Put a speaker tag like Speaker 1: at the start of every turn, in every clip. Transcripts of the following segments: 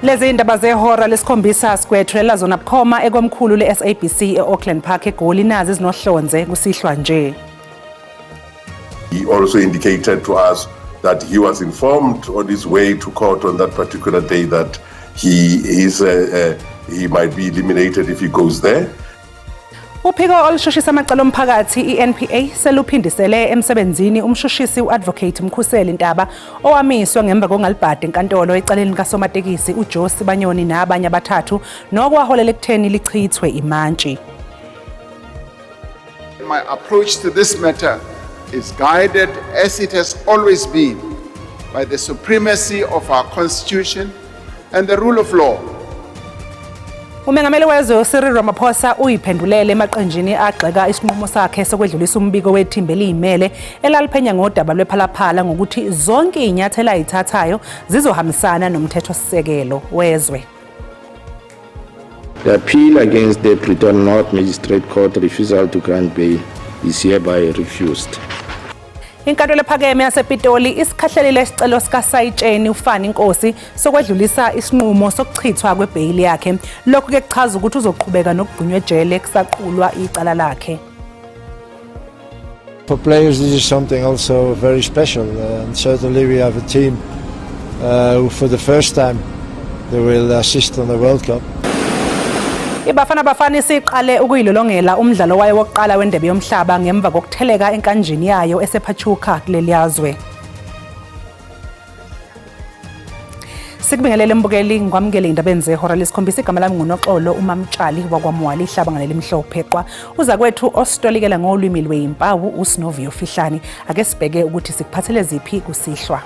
Speaker 1: Lezi indaba zehora lesikhombisa sikwethulela zona bukhoma ekomkhulu le-SABC e-Auckland Park eGoli nazi ezinohlonze kusihlwa nje.
Speaker 2: He also indicated to us that he was informed on his way to court on that particular day that he is he might be eliminated if he goes there.
Speaker 1: Uphiko olushushisa amacala omphakathi iNPA seluphindisele emsebenzini umshushisi uAdvocate Mkhuseli Ntaba owamiswa ngemva kokungalibhadi enkantolo ecaleni likasomatekisi uJoe Sibanyoni nabanye abathathu nokwaholela ekutheni lichithwe imantshi.
Speaker 3: My approach to this matter is guided, as it has always been, by the supremacy of our Constitution and the rule of law.
Speaker 1: Umengameli wezwe uCyril Ramaphosa uyiphendulele emaqenjini agxeka isinqumo sakhe sokwedlulisa umbiko wethimba eliyimele elaliphenya ngodaba lwePhalaphala ngokuthi zonke izinyathelo ayithathayo zizohambisana nomthethosisekelo wezwe.
Speaker 4: The appeal against the Pretoria North Magistrate Court refusal to grant bail is hereby refused.
Speaker 1: Inkantolo ephakeme yasePitoli isikhahlelile isicelo sikaSayitsheni uFani Nkosi sokwedlulisa isinqumo sokuchithwa kwebheyili yakhe. Lokhu ke kuchaza ukuthi uzoqhubeka nokugqunywa ejele kusaqulwa icala lakhe.
Speaker 5: For players this is something also very special, and certainly we have a team who for the first time they will assist on the World Cup.
Speaker 1: IBafana Bafana isiqale ukuyilolongela umdlalo wayo wokuqala wendebe yomhlaba ngemva kokutheleka enkanjini yayo esePachuca kuleliyazwe. Sikubingelele mbukeli ngikwamukele indabeni zehora lesikhombisa. Igama lami nguNoxolo uMamtshali wakwaMwali ihlaba ngaleli mhlophe qwa. Uzakwethu ositolikela ngolwimi lweyimpawu uSinovio Fihlani. Ake sibheke ukuthi sikuphathele ziphi kusihlwa.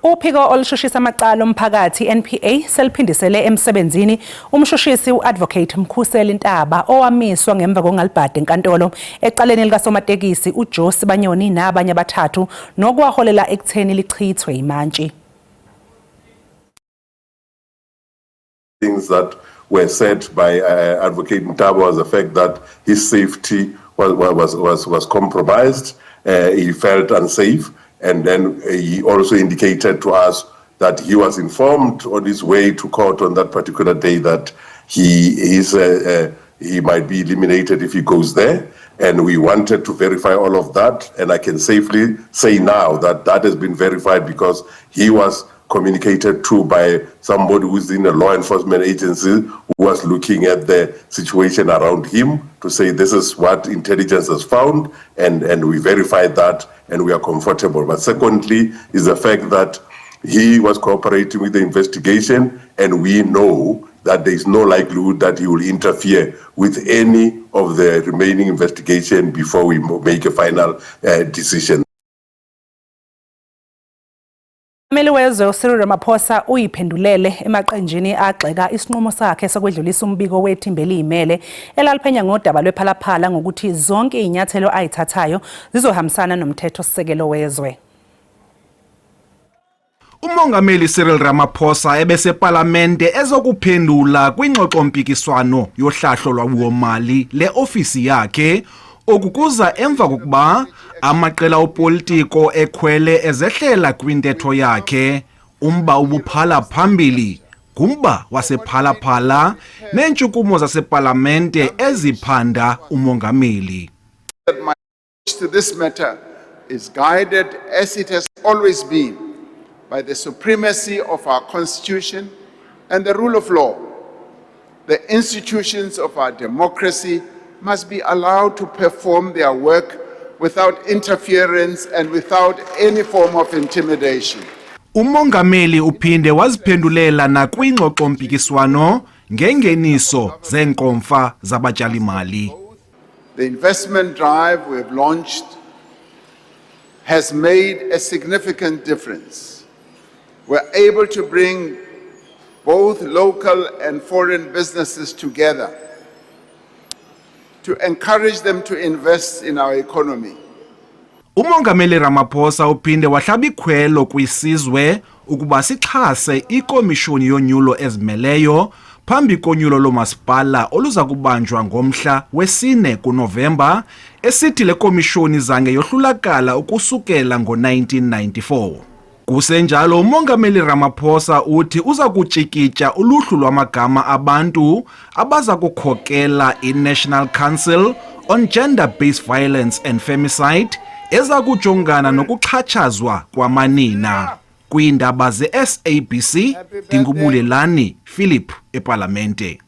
Speaker 1: Uphiko olushushisa amacala omphakathi NPA seliphindisele emsebenzini umshushisi uAdvocate Mkhuseli Ntaba owamiswa ngemva kokungalibhadi enkantolo ecaleni likasomatekisi uJoe Sibanyoni nabanye abathathu nokwaholela ekutheni lichithwe imantshi.
Speaker 2: Things that were said by Advocate Ntaba was the fact that his safety was compromised. He felt unsafe, and then he also indicated to us that he was informed on his way to court on that particular day that he might be eliminated if he goes there. And we wanted to verify all of that, and I can safely say now that that has been verified because he was communicated to by somebody who's in a law enforcement agency who was looking at the situation around him to say this is what intelligence has found, and we verified that and we are comfortable. But secondly is the fact that he was cooperating with the investigation, and we know that there is no likelihood that he will interfere with any of the remaining investigation before we make a final decision.
Speaker 1: Ummeli wezwe uCyril Ramaphosa uyiphendulele emaqenjini agxeka isinqumo sakhe sokwedlulisa umbiko wethimba eliyimele elaliphenya ngodaba lwePhalaphala ngokuthi zonke izinyathelo ayithathayo zizohambisana nomthethosisekelo wezwe.
Speaker 6: Umongameli Cyril Ramaphosa ebesepalamente ezokuphendula kwingxoxompikiswano yohlahlo lwabiwomali le-ofisi yakhe. Oku kuza emva kokuba amaqela opolitiko ekhwele ezehlela kwintetho yakhe. Umba ubuphala phambili ngumba wasePhalaphala neentshukumo zasepalamente eziphanda umongameli.
Speaker 3: My to this matter is guided, as it has always been, by the supremacy of our Constitution and the rule of law. The institutions of our democracy must be allowed to perform their work without interference and without any form of intimidation.
Speaker 6: Umongameli uphinde waziphendulela nakwingxoxompikiswano ngengeniso zeenkomfa zabatshalimali.
Speaker 3: The investment drive we have launched has made a significant difference. We're able to bring both local and foreign businesses together to encourage them to invest in our economy.
Speaker 6: Umongameli Ramaphosa uphinde wahlaba ikhwelo kwisizwe ukuba sixhase ikomishoni yonyulo ezimeleyo phambi konyulo loomasipala oluza kubanjwa ngomhla wesine kuNovemba, esithi le komishoni zange yohlulakala ukusukela ngo-1994. Kusenjalo, uMongameli Ramaphosa uthi uza kutyikitya uluhlu lwamagama abantu abaza kukhokela i-National Council on Gender-Based Violence and Femicide eza kujongana nokuxhatshazwa kwamanina. Kwiindaba ze-SABC, ndinguBulelani Philip ePalamente.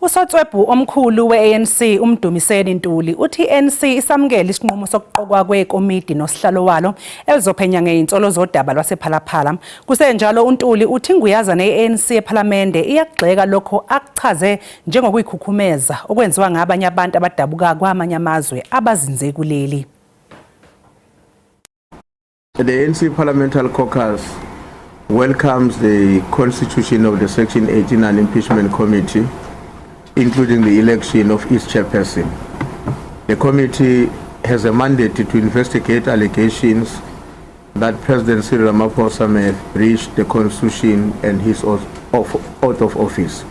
Speaker 1: Usotswebhu omkhulu we-ANC uMdumiseni Ntuli uthi i-ANC isamukele isinqumo sokuqokwa kwekomidi nosihlalo walo elizophenya ngezinsolo zodaba lwasePhalaphala. Kusenjalo uNtuli uthi inguyazana ye-ANC ePhalamende iyakugxeka lokho akuchaze njengokuyikhukhumeza okwenziwa ngabanye abantu abadabuka kwamanye amazwe abazinze kuleli.
Speaker 4: The ANC Parliamentary Caucus welcomes the constitution of the Section 89 Impeachment Committee, including the election of its chairperson. The committee has a mandate to investigate allegations that President Cyril Ramaphosa may have breached the Constitution and his oath of office.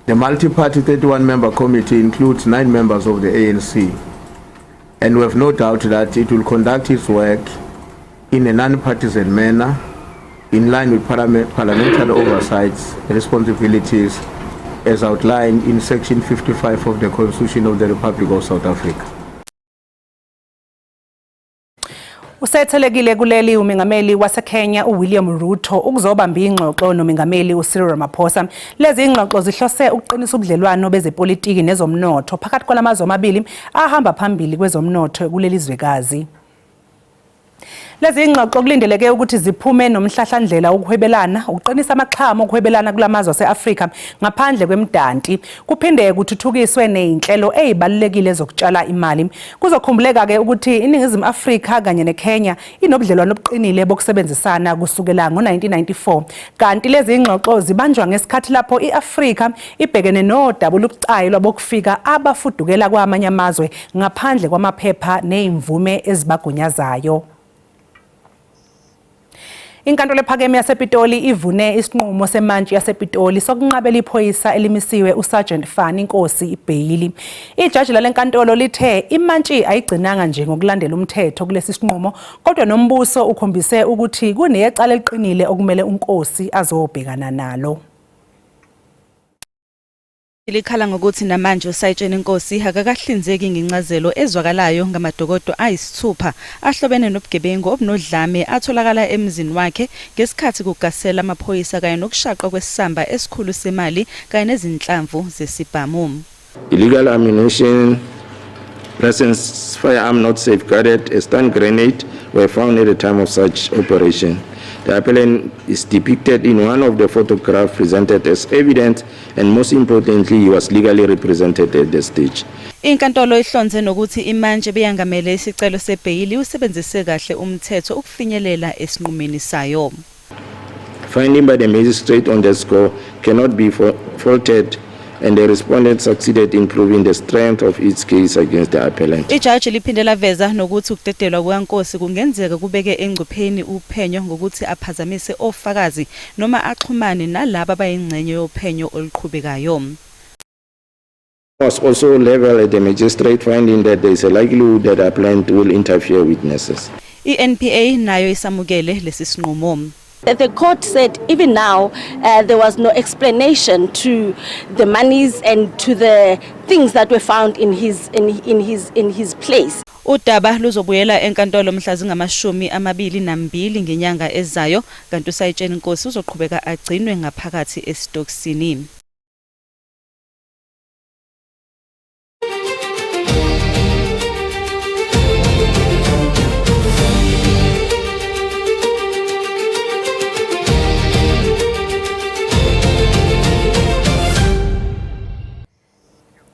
Speaker 4: The multi-party 31-member committee includes 9 members of the ANC, and we have no doubt that it will conduct its work in a non-partisan manner, in line with parliamentary oversight responsibilities as outlined in Section 55 of the Constitution of the Republic of South Africa.
Speaker 1: Usethelekile kuleli umengameli waseKenya uWilliam Ruto ukuzobamba ingxoxo nomengameli uCyril Ramaphosa. Lezi ingxoxo zihlose ukuqinisa ubudlelwano bezepolitiki nezomnotho phakathi kwalamazwe amabili ahamba phambili kwezomnotho kuleli zwekazi. Lezi ingxoxo kulindeleke ukuthi ziphume nomhlahlandlela wokuhwebelana, ukuqinisa amaxhama okuhwebelana kulamazwe ase-Afrika ngaphandle kwemdanti, kuphinde kuthuthukiswe nezinhlelo ezibalulekile zokutshala imali. Kuzokhumbuleka-ke ukuthi iNingizimu Afrika kanye neKenya inobudlelwano obuqinile bokusebenzisana kusukela ngo-1994, kanti lezi ingxoxo zibanjwa ngesikhathi lapho i-Afrika ibhekene nodaba olubucayi lwabokufika abafudukela kwamanye amazwe ngaphandle kwamaphepha nezimvume ezibagunyazayo. Inkantolo ephakeme yasePitoli ivune isinqumo semantshi yasePitoli sokunqabela iphoyisa elimisiwe uSergeant Fani Nkosi ibheyili. Ijaji lalenkantolo lithe imantshi ayigcinanga nje ngokulandela umthetho kulesi sinqumo, kodwa nombuso ukhombise ukuthi kunecala eliqinile okumele uNkosi azobhekana nalo.
Speaker 7: Likhala ngokuthi namanje uSayitsheni Nkosi akakahlinzeki ngencazelo ezwakalayo ngamadokodo ayisithupha ahlobene nobugebengu obunodlame atholakala emzini wakhe ngesikhathi kugasela amaphoyisa kanye nokushaqwa kwesamba esikhulu semali kanye nezinhlamvu zesibhamu.
Speaker 4: Illegal ammunition, licensed firearm not safeguarded, a stun grenade were found at the time of such operation. The appellant is depicted in one of the photographs presented as evidence, and most importantly, he was legally represented at the stage.
Speaker 7: Inkantolo ihlonze nokuthi imantshi ebeyangamele isicelo sebheyili usebenzise kahle umthetho ukufinyelela esinqumeni sayo.
Speaker 4: Finding by the magistrate on the score cannot be faulted, and the respondent succeeded in proving the strength of its case against the appellant.
Speaker 7: Ijaji liphinde laveza nokuthi ukudedelwa kukaNkosi kungenzeka kubeke engcupheni uphenyo ngokuthi aphazamise ofakazi noma axhumane nalabo abayingxenye yophenyo oluqhubekayo.
Speaker 4: Was also level at the magistrate finding that there is a likelihood that the appellant will interfere witnesses.
Speaker 7: I-NPA nayo isamukele lesi sinqumo.
Speaker 8: The court said even now there was no explanation to the monies and to the things that were found in his place.
Speaker 7: Udaba luzobuyela enkantolo mhla zingama-22 ngenyanga ezayo, kanti uSayitsheni Nkosi uzoqhubeka agcinwe ngaphakathi esitokisini.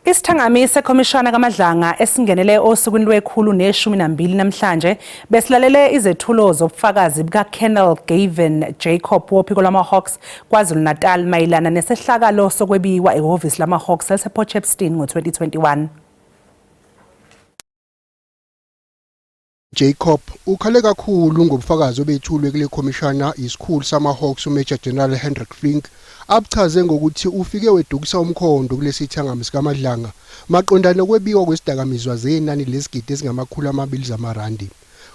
Speaker 1: Isithangami sekhomishana kaMadlanga esingenele osukwini lwe-112 namhlanje besilalele izethulo zobufakazi bukaColonel Gavin Jacob wophiko lwama-Hawks KwaZulu-Natal mayelana nesehlakalo sokwebiwa ehhovisi lama-Hawks elisePort Shepstone ngo-2021.
Speaker 9: UJacob ukhale kakhulu ngobufakazi obethulwe kule khomishana yisikhulu samaHawks uMajor General Hendrik Flink abuchaze ngokuthi ufike wedukisa umkhondo kulesi thangami sikaMadlanga maqondana nokwebiwa kwezidakamizwa zenani lezigidi ezingama-200 zamarandi.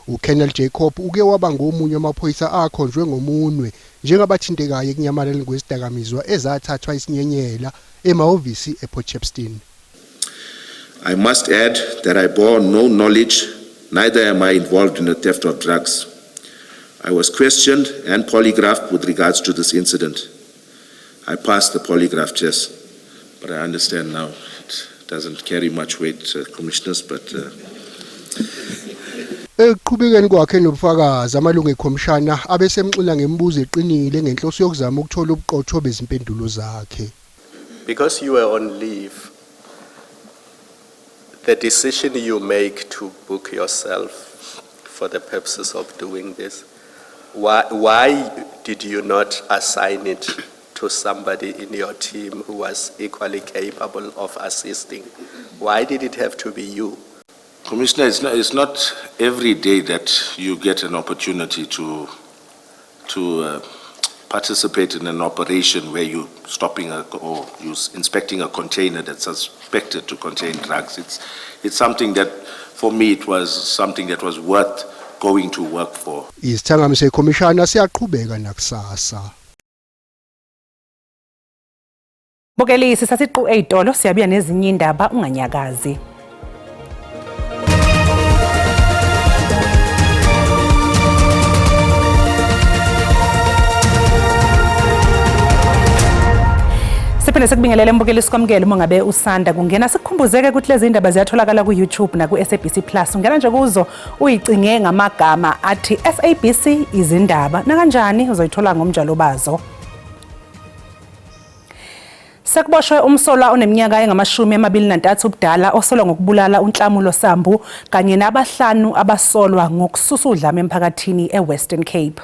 Speaker 9: UColonel Jacob uke waba ngomunye wamaphoyisa akhonjwe ngomunwe njengabathintekayo ekunyamaleleni kwezidakamizwa ezathathwa isinyenyela emahhovisi ePort Shepstone.
Speaker 10: I must add that I bore no knowledge, neither am I involved in the theft of drugs. I was questioned and polygraphed with regards to this incident. I passed the polygraph test, but I understand now it doesn't carry much weight, commissioners, but
Speaker 9: Ekuqhubekeni kwakhe nobufakazi, amalungu ekhomishana abesemxila ngemibuzo eqinile ngenhloso yokuzama ukuthola ubuqotho bezimpendulo zakhe.
Speaker 11: Because you were on leave, the decision you make to book yourself for the purposes of doing this, why did you not assign it to somebody in your team who was equally capable of assisting? Why did it have to be you?
Speaker 10: Commissioner, it's not every day that you get an opportunity to participate in an operation where you're stopping or you're inspecting a container that's suspected to contain drugs. It's something that, for me, it was something that was worth going to work for.
Speaker 9: Isithangami sekhomishana siyaqhubeka nakusasa.
Speaker 1: Mbukeli, sisasiqu ey'tolo, siyabuya nezinye indaba, unganyakazi. Siphinde sikubingelele mbukeli, sikwamukele uma ngabe usanda kungena. Sikukhumbuzeke ukuthi lezi ndaba ziyatholakala ku-YouTube naku-SABC Plus. Ungena nje kuzo uyicinge ngamagama athi SABC izindaba, nakanjani uzoyithola ngomjalo bazo. Sekuboshwe umsolwa oneminyaka engama-23 ubudala osolwa ngokubulala uNhlamulo Sambu kanye nabahlanu abasolwa ngokususa udlame emphakathini eWestern Cape.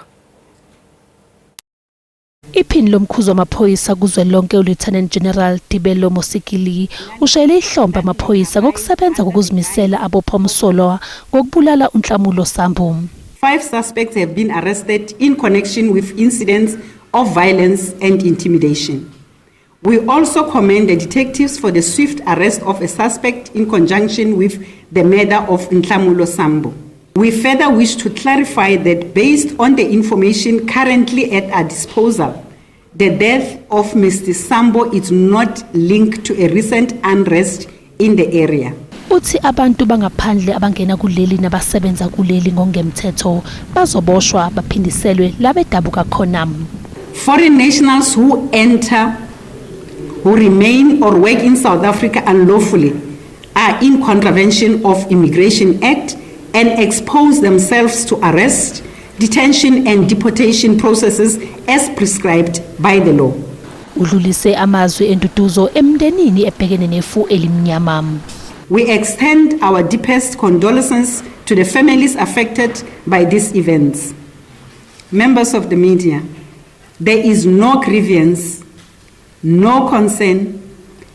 Speaker 12: Iphini lomkhuzi wamaphoyisa kuzwelonke uLieutenant General Tebello Molosili ushayele ihlombe amaphoyisa ngokusebenza ngokuzimisela abopha umsolwa ngokubulala uNhlamulo Sambu.
Speaker 13: Five suspects have been arrested in connection with incidents of violence and intimidation. We also commend the detectives for the swift arrest of a suspect in conjunction with the murder of Nhlamulo Sambo. We further wish to clarify that based on the information currently at our disposal, the death of Mr. Sambo is not linked to a recent unrest in the area.
Speaker 12: Uthi abantu bangaphandle abangena kuleli nabasebenza kuleli ngokungemthetho bazoboshwa baphindiselwe la bedabuka khona.
Speaker 13: Foreign nationals who enter, who remain or work in South Africa unlawfully are in contravention of Immigration Act and expose themselves to arrest, detention and deportation processes as prescribed by the law.
Speaker 12: Udlulise amazwi enduduzo emndenini ebhekene nefu elimnyama.
Speaker 13: We extend our deepest condolences to the families affected by these events. Members of the media, there is no grievance, no concern,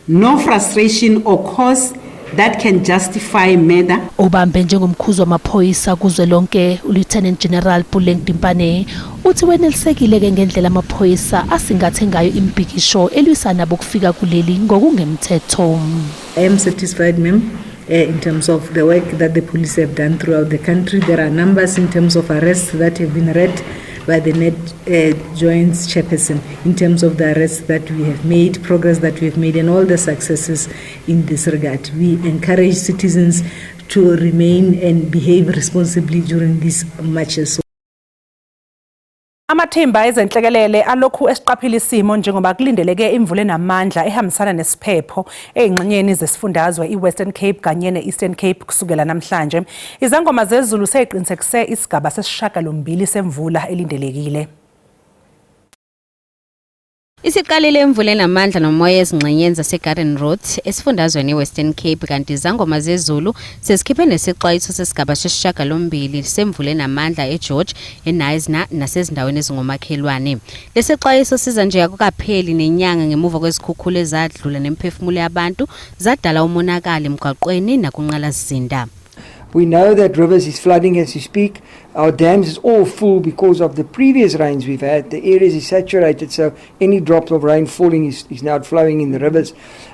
Speaker 13: no frustration or cause that can justify murder.
Speaker 12: Obambe njengomkhuzi wamaphoyisa kuzwelonke uLieutenant General Puleng Dimpane uthi wenelisekile ke ngendlela amaphoyisa asingathe ngayo imibhikisho elwisana bokufika kuleli ngokungemthetho.
Speaker 14: I am satisfied, ma'am, in terms of the work that the police have done throughout the country. There are numbers in terms of arrests that have been read by the NET Joint Chairperson in terms of the arrests that we have made, progress that we have made, and all the successes in this regard. We encourage citizens to remain and behave responsibly during these marches.
Speaker 1: Amathimba ezenhlekelele alokhu esiqaphile isimo njengoba kulindeleke imvula enamandla ehambisana nesiphepho eyingxenyeni zesifundazwe iWestern Cape kanye ne-Eastern Cape kusukela namhlanje. Izangoma zezulu seyiqinisekise isigaba sesishiyagalombili semvula elindelekile.
Speaker 15: Isiqalile imvula enamandla nomoya ezingxenyeni zaseGarden Route esifundazweni iWestern Cape, kanti izangoma zezulu sezikhiphe nesixwayiso sesigaba sesishiyagalombili semvula enamandla eGeorge, eNyasna nasezindaweni ezingomakhelwane. Lesixwayiso siza nje akukapheli nenyanga ngemuva kwezikhukhula ezadlula nemiphefumulo yabantu, zadala umonakalo emgwaqweni nakunqalasizinda.
Speaker 16: We know that rivers is flooding as we speak. Our dams is all full because of the previous rains we've had. The areas is saturated, so any drop of rain falling is now flowing in the rivers.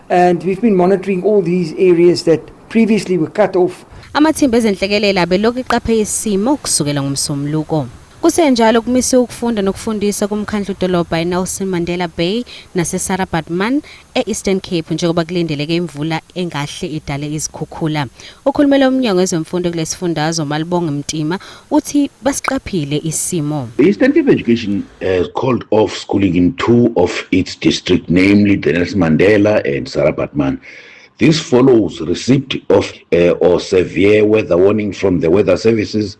Speaker 16: And we've been monitoring all these areas that previously were cut off.
Speaker 15: Amathimba ezenhlekelele abelokhu eqaphe isimo kusukela ngoMsombuluko. Kusenjalo kumisiwe ukufunda nokufundisa kumkhandlu dolobha eNelson Mandela Bay naseSarah Baartman e-Eastern Cape njengoba kulindeleke imvula engahle idale izikhukhula. Okhulumela umnyango wezemfundo kulesifundazwe Malibonge Mtima uthi basiqaphile isimo.
Speaker 17: The Eastern Cape Education has called off schooling in two of its districts, namely the Nelson Mandela and Sarah Baartman. This follows receipt of or severe weather warning from the weather services.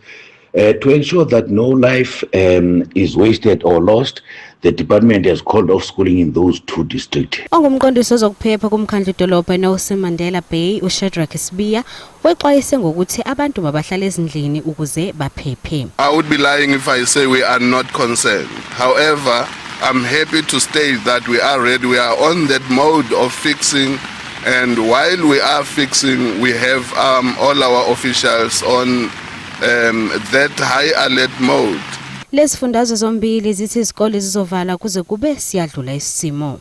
Speaker 17: To ensure that no life is wasted or lost, the department has called off schooling in those two districts.
Speaker 15: Ongumqondisi wezokuphepha kumkhandlu dolobha eNelson Mandela Bay uShadrack Sibiya wexwayise ngokuthi abantu mabahlale ezindlini ukuze baphephe.
Speaker 18: I would be lying if I say we are not concerned. However, I'm happy to state that we are ready. We are on that mode of fixing, and while we are fixing, we have all our officials on that high alert mode.
Speaker 15: Lezifundazwe zombili zithi izikole zizovala kuze kube siyadlula isimo.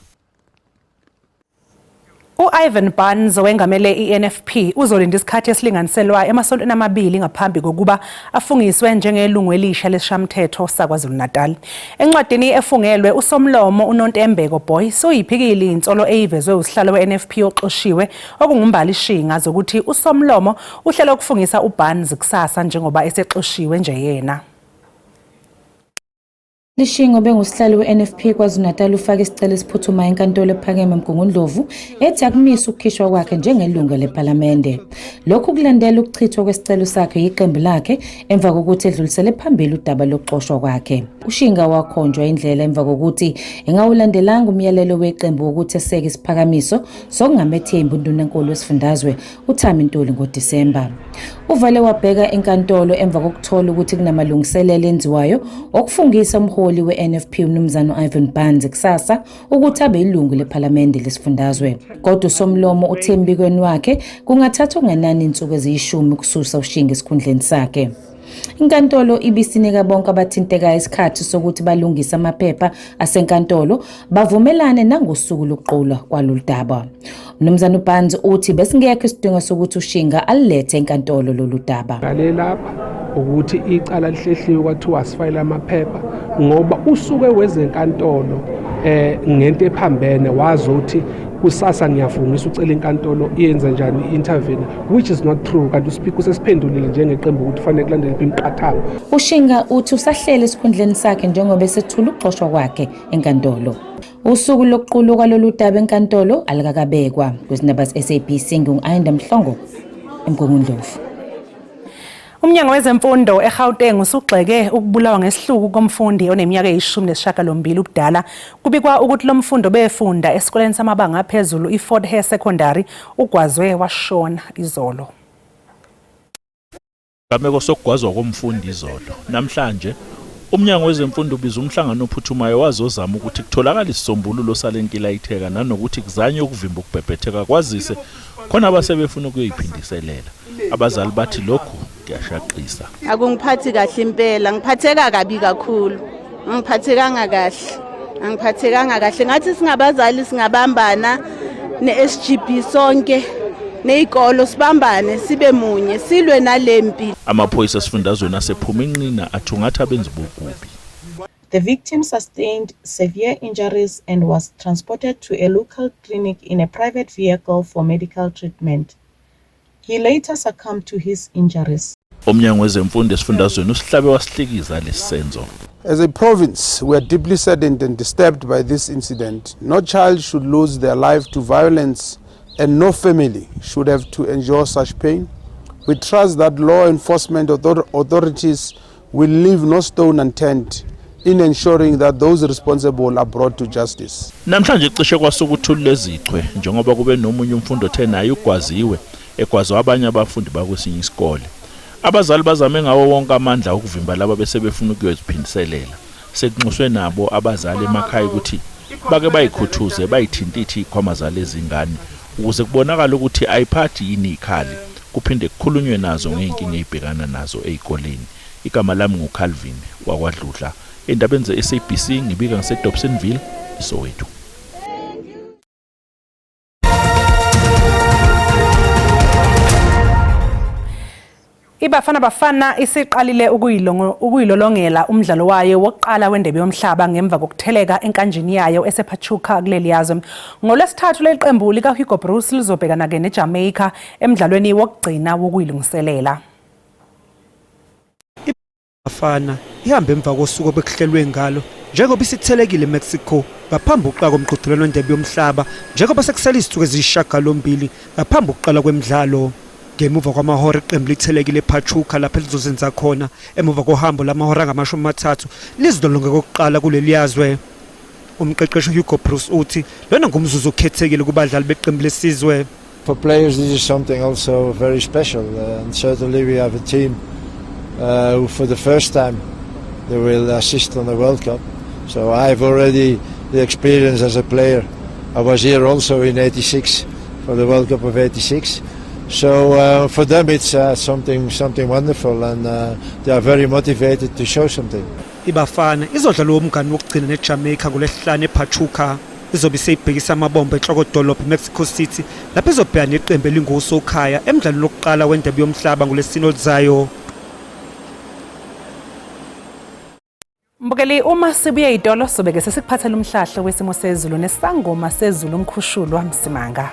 Speaker 1: U-Ivan Barnes owengamele i-NFP uzolinda isikhathi esilinganiselwa emasontweni amabili ngaphambi kokuba afungiswe njengelungu elisha lesishamthetho saKwaZulu-Natal. Encwadini efungelwe usomlomo uNontembeko Boyce uyiphikile insolo eyivezwe usihlalo we-NFP oxoshiwe okunguMbali Shinga zokuthi usomlomo uhlela ukufungisa uBarnes kusasa njengoba esexoshiwe nje yena.
Speaker 19: Lishinga obengusihlalo we-NFP KwaZulu-Natal ufake isicelo esiphuthumayo enkantolo ephakeme eMgungundlovu ethi akumise ukukhishwa kwakhe njengelungu lephalamende. Lokhu kulandela ukuchithwa kwesicelo sakhe yiqembu lakhe emva kokuthi edlulisele phambili udaba lokuxoshwa kwakhe. UShinga wakhonjwa indlela emva kokuthi engawulandelanga umyalelo weqembu wokuthi eseke isiphakamiso sokungamethembi undunankulu wesifundazwe uThami Ntuli ngoDisemba. Uvale wabheka enkantolo emva kokuthola ukuthi kunamalungiselelo enziwayo okufungisa umholi we-NFP umnumzane u-Ivan Barnes kusasa ukuthi abe ilungu lephalamende lesifundazwe. Kodwa usomlomo uthe embikweni wakhe kungathatha okungenani insuku eziyishumi ukususa uShinga esikhundleni sakhe. Inkantolo ibisinika bonke abathintekayo isikhathi sokuthi balungise amaphepha asenkantolo bavumelane nangosuku lokuqulwa kwalolu daba. Mnumzane uBarnes uthi besingekho isidingo sokuthi uShinga alulethe enkantolo lolu daba.
Speaker 20: Ngale lapha ukuthi icala lihlehliwe kwathiwa asifayile amaphepha ngoba usuke wezenkantolo ngento ephambene wazi ukuthi kusasa ngiyafungisa ucela inkantolo iyenze njani i-intervene, which is not true, kanti uspeaker usesiphendulile njengeqembu ukuthi kufanele kulandele imiqathango.
Speaker 19: UShinga uthi usahlele esikhundleni sakhe njengoba esethula ukuxoshwa kwakhe enkantolo. Usuku lokuqulwa kwalolu daba enkantolo alikakabekwa. Kwizindaba ze-SABC ngingu-Ayanda Mhlongo eMgungundlovu.
Speaker 1: Umnyango wezemfundo eGauteng usugxeke ukubulawa ngesihluku komfundi oneminyaka eyi-18 ubudala. Kubikwa ukuthi lo mfundi obefunda esikoleni samabanga aphezulu iFort Hare Secondary ugwazwe washona izolo.
Speaker 21: Gameko sokugwazwa komfundi izolo. Namhlanje umnyango wezemfundo ubiza umhlangano ophuthumayo wazozama ukuthi kutholakale isisombululo sale nkilayitheka nanokuthi kuzanywe ukuvimba ukubhebhetheka kwazise khona abasebefuna ukuyoyiphindiselela. Abazali bathi lokhu kuyashaqisa.
Speaker 22: Akungiphathi kahle impela, ngiphatheka kabi kakhulu. Angiphathekanga kahle. Angiphathekanga kahle. Ngathi singabazali singabambana ne-SGB sonke ney'kolo sibambane sibe munye silwe nalempi.
Speaker 21: Amaphoyisa esifundazweni asephuma inqina athungatha abenzi bokubi.
Speaker 23: The victim sustained severe injuries and was transported to a local clinic in a private vehicle for medical treatment. He later succumbed to his injuries.
Speaker 21: Umnyango wezemfundo esifundazweni usihlabe wasihlikiza lesi senzo.
Speaker 24: As a province, we are deeply saddened and disturbed by this incident. No child should lose their life to violence and no family should have to endure such pain. We trust that law enforcement authorities will leave no stone unturned in ensuring that those responsible are brought to justice.
Speaker 21: Namhlanje cishe kwasukuthulula ezichwe njengoba kube nomunye umfundi othe naye ugwaziwe egwazwa abanye abafundi bakwesinye isikole. Abazali bazame ngawo wonke amandla ukuvimba laba bese befuna ukuyoziphindiselela. Sekunxuswe nabo abazali emakhaya ukuthi bake bayikhuthuze bayithintithe izikhwama zalezi ngane ukuze kubonakale ukuthi ayiphathi yini ikhali. Kuphinde kukhulunywe nazo ngey'nkinga ey'bhekana nazo ey'koleni. Igama lami nguCalvin wakwaDludla. Endabeni ze-SABC ngibika ngiseDobsonville, eSoweto.
Speaker 1: IBafana Bafana isiqalile ukuyilolongela umdlalo wayo wokuqala wendebe yomhlaba ngemva kokutheleka enkanjini yayo esePachuca kuleli yazwe. NgoLwesithathu leli qembu likaHugo Broos lizobhekana-ke neJamaica emdlalweni wokugcina wokuyilungiselela.
Speaker 2: Bafana ihambe emva kosuku obekuhlelwe ngalo njengoba isithelekile eMexico ngaphambi kokuqala komqhudelwano wendebe yomhlaba njengoba sekusele izinsuku eziyisishiyagalombili ngaphambi kokuqala kwemidlalo. Ngemuva kwamahora iqembu lithelekile ePachuca lapho elizozenza khona emuva kohambo lamahora angama-30 lizilolonge kokuqala kuleli yazwe. Umqeqeshi uHugo Broos uthi lona ngumzuzu okhethekile kubadlali beqembu lesizwe.
Speaker 3: For players this is something also very special and certainly we have a team who for the first time they will assist on the World Cup. So I've already the experience as a player. I was here also in 86 for the World Cup of 86. So for them it's something something wonderful and they are very motivated to show something.
Speaker 2: IBafana izodlala umngani wokugcina neJamaica ngoLwesihlanu ePachuca. Izobe iseyibhekisa amabombo enhlokodolobha iMexico City lapho izobhekana neqembu elingosokhaya emdlalweni wokuqala wendebe yomhlaba ngoLwesine oluzayo.
Speaker 1: Mbukeli uma sibuye itolo sobe ke sesikuphathela umhlahlo wesimo sezulu nesangoma sezulu umkhushulwa Msimanga.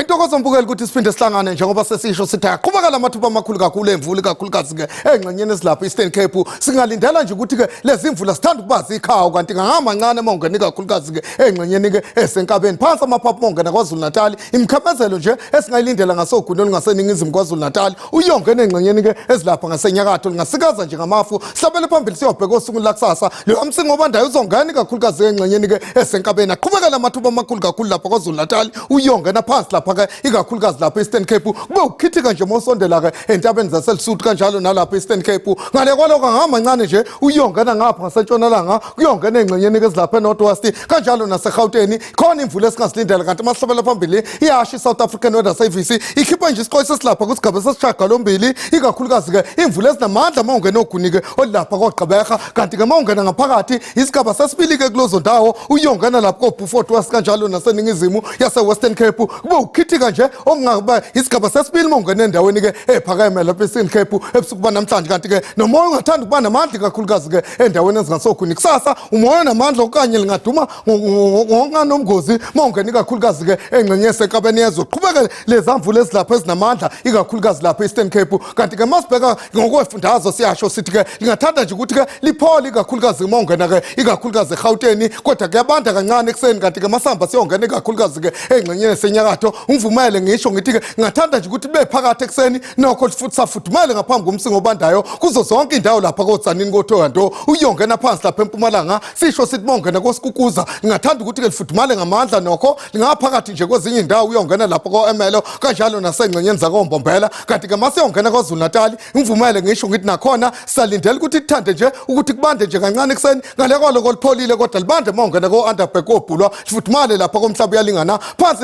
Speaker 5: Intokozo mbukeli ukuthi siphinde sihlangane njengoba sesisho sithi aqhubeka lamathuba amakhulu kakhulu emvula ikakhulukazi ke engxenyeni ezilapha Eastern Cape. Singalindela nje ukuthi ke lezi mvula sithanda ukuba zikhawu kanti ngangamancane uma ungena ikakhulukazi ke engxenyeni ke esenkabeni phansi amaphaphu uma ungena KwaZulu Natal. Imikhamezelo nje esingayilindela ngasogwini olungaseningizimu KwaZulu Natal uyongena engxenyeni ke ezilapha ngasenyakatho lingasikaza nje ngamafu. Sihlabele phambili siyobheka osukwini lakusasa leyo msingo obandayo uzongena ikakhulukazi engxenyeni ke esenkabeni. Aqhubeka lamathuba amakhulu kakhulu lapha KwaZulu Natal uyongena phansi lapha ke ikakhulukazi lapha Eastern Cape kube ukukhithika nje mosondela ke entabeni zaseLesotho kanjalo nalapha Eastern Cape. Ngale kwalokho angamancane nje uyongena ngapha ngasentshonalanga kuyongena engxenyeni ke ezilapha eNorth West kanjalo naseGauteng khona imvula esingasilindela. Kanti masihlabela phambili iyasho iSouth African Weather Service ikhipha nje isixwayiso esilapha kwisigaba sesishiyagalombili ikakhulukazi ke imvula ezinamandla uma ungena ogwini ke olapha koGqeberha. Kanti ke uma ungena ngaphakathi isigaba sesibili ke kulezo ndawo uyongena lapho koBeaufort West kanjalo naseningizimu yase-Western Cape kube ukukhithika nje okungaba isigaba sesibili uma ungena endaweni ke ephakeme lapha e-Eastern Cape ebusuku banamhlanje. Kanti ke nomoya ungathanda ukuba namandla ikakhulukazi ke endaweni ezingasogwini kusasa umoya onamandla okanye lingaduma ngokunganomgozi uma ungena ikakhulukazi ke engxenye yasenkabeni yezwe. Qhubeke leza mvula ezilapha ezinamandla ikakhulukazi lapha e-Eastern Cape. Kanti ke masibheka ngokwefundazwe siyasho sithi ke lingathanda nje ukuthi ke liphole ikakhulukazi uma ungena ke ikakhulukazi eGauteng kodwa kuyabanda kancane ekuseni. Kanti ke masihamba siyongena ikakhulukazi ke engxenyeni yasenyakatho ungivumele ngisho ngithi ke ngingathanda nje ukuthi libe phakathi ekuseni nokho futhi safudumale ngaphambi komsingo obandayo kuzo zonke indawo lapha koTsanini koThohoyandou uyongena phansi lapha eMpumalanga. Sisho sithi mongena koSikukuza ngingathanda ukuthi ke lifudumale ngamandla nokho lingaphakathi nje kwezinye indawo uyongena lapha ko-Emelo kanjalo nasengxenyeni zakoMbombela. Kanti ke masiyongena KwaZulu Natal ngivumele ngisho ngithi nakhona salindela ukuthi lithande nje ukuthi kubande nje kancane ekuseni ngale kwaloko lipholile kodwa libande uma ungena ko-Underberg kobhulwa lifudumale lapha komhlaba uyalingana phansi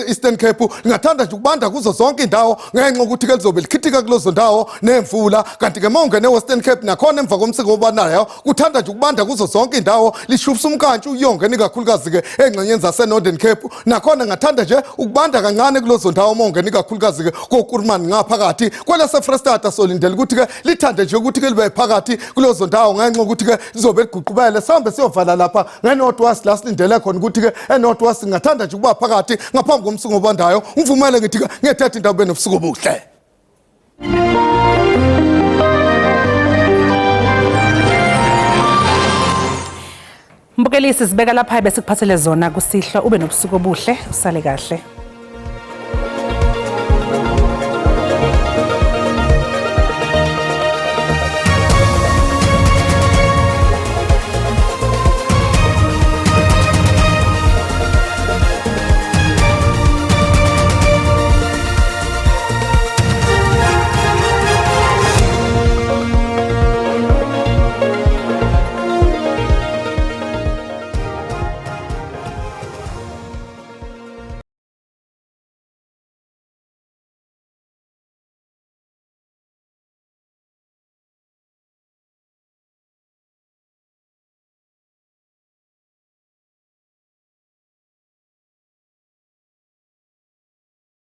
Speaker 5: Eastern Cape lingathanda nje ukubanda kuzo zonke indawo ngenxa yokuthi ke lizobe likhithika kulezo ndawo nemvula. Kanti ke uma ungena e-Western Cape nakhona emva komsiko obanayo kuthanda nje ukubanda kuzo zonke indawo lishubisa umkantshu uyongena ikakhulukazi ke engxenyeni zase-Northern Cape nakhona ngathanda nje ukubanda kancane kulezo ndawo uma ungena ikakhulukazi ke koKurumani ngaphakathi kwelase-Freystata solindela ukuthi ke lithande nje ukuthi ke libe phakathi kulezo ndawo ngenxa yokuthi ke lizobe liguqubele. Sihambe siyovala lapha nge-North West la silindele khona ukuthi ke e-North West ngingathanda nje ukuba phakathi ngaphambi komsingo obandayo. Ungivumele ngithi ke ngethethe indawo benobusuku obuhle.
Speaker 1: Mbukeli sizibeka lapha besikuphathele zona kusihlwa. Ube nobusuku obuhle, usale kahle.